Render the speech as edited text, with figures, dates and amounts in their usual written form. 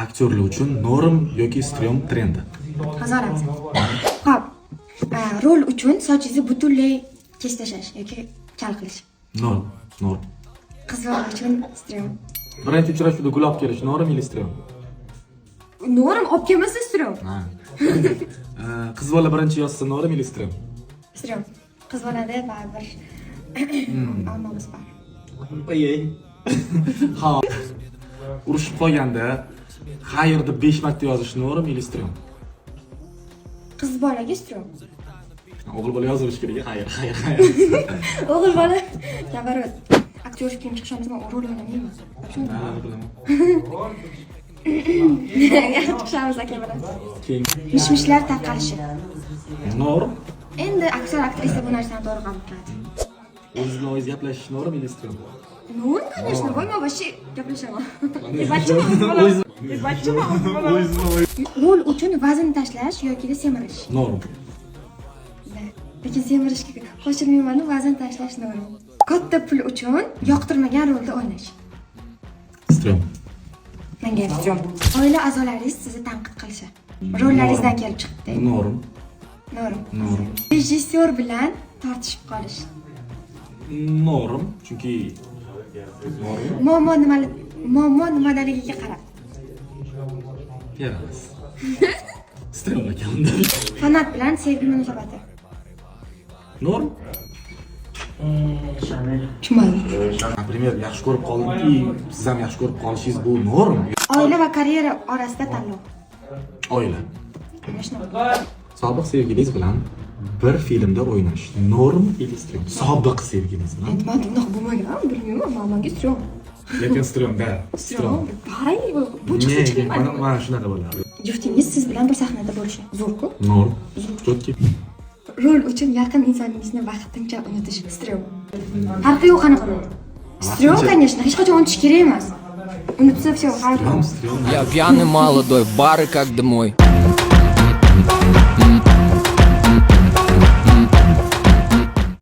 Aktyorlar uchun норм yoki стрём trendi? Hozir olamiz. Xo'p, rol uchun sochingizni butunlay kesib tashlash yoki kal qilish. Норм, норм. Qiz bola uchun стрём. Birinchi uchrashuvda gul olib kelish норм или стрём? Норм, olib kelmasa стрём. Ha. Qiz bola birinchi yozsa норм или стрём? Стрём. Qiz bolada baribir olmamiz bor. Ey. Ha. Urushib qolganda xayr deb 5 marta yozish норм или стрём? Qiz bolaga стрём. O'g'il bola yozilishi kerak, xayr, xayr, xayr. O'g'il bola наоборот. Aktyor kim chiqishamiz, man rol o'ynamayman. Ha, bilaman. Chiqishamiz aka bilan. Keyin Mish-mishlar tarqalishi. Норм. Endi aktyor, aktrisa bu narsani to'g'ri qabul qiladi. O'zingiz bilan o'zingiz gaplashish норм или стрём? Норм, конечно, voy, man вообще gaplashaman. O'zingiz. Rol uchun vazn tashlash yoki semirish. Норм. Да. Lekin semirishga qo'shilmayman, vazn tashlash норм. Katta pul uchun yoqtirmagan rolda o'ynash. Стрём. Menga ham стрём. Oila a'zolaringiz sizni tanqid qilishi. Rollaringizdan kelib chiqdi. Норм. Норм. Норм. Rejissyor bilan tortishib qolish. Норм, chunki норм. Muammo nimadaligiga qarab. Yaramas. Стрём ekan unda. Fanat bilan sevgi munosabati. Норм. Tushunmadim. Например, yaxshi ko'rib qoldimki, siz ham yaxshi ko'rib qolishingiz, bu норм. Oila va karyera orasida tanlov. Oila. Конечно. Sobiq sevgilingiz bilan bir filmda o'ynash норм или стрём? Sobiq sevgilingiz bilan. Endi manda bunaqa bo'lmagan, bilmayman, manga стрём. Lekin стрём, да. Стрём. Hay, bu chiqsa Ne, chiqmayman. mana shunaqa bo'ladi. Juftingiz siz bilan bir sahnada bo'lishi. Zo'r-ku. Норм. Четкий. Rol uchun yaqin insoningizni vaqtincha unutish. Стрём. Farqi yo'q qanaqa rol. Стрём, конечно, hech qachon unutish kerak emas. Unutsa, все, Стрём, стрём. Я пьяный молодой, в бары как домой.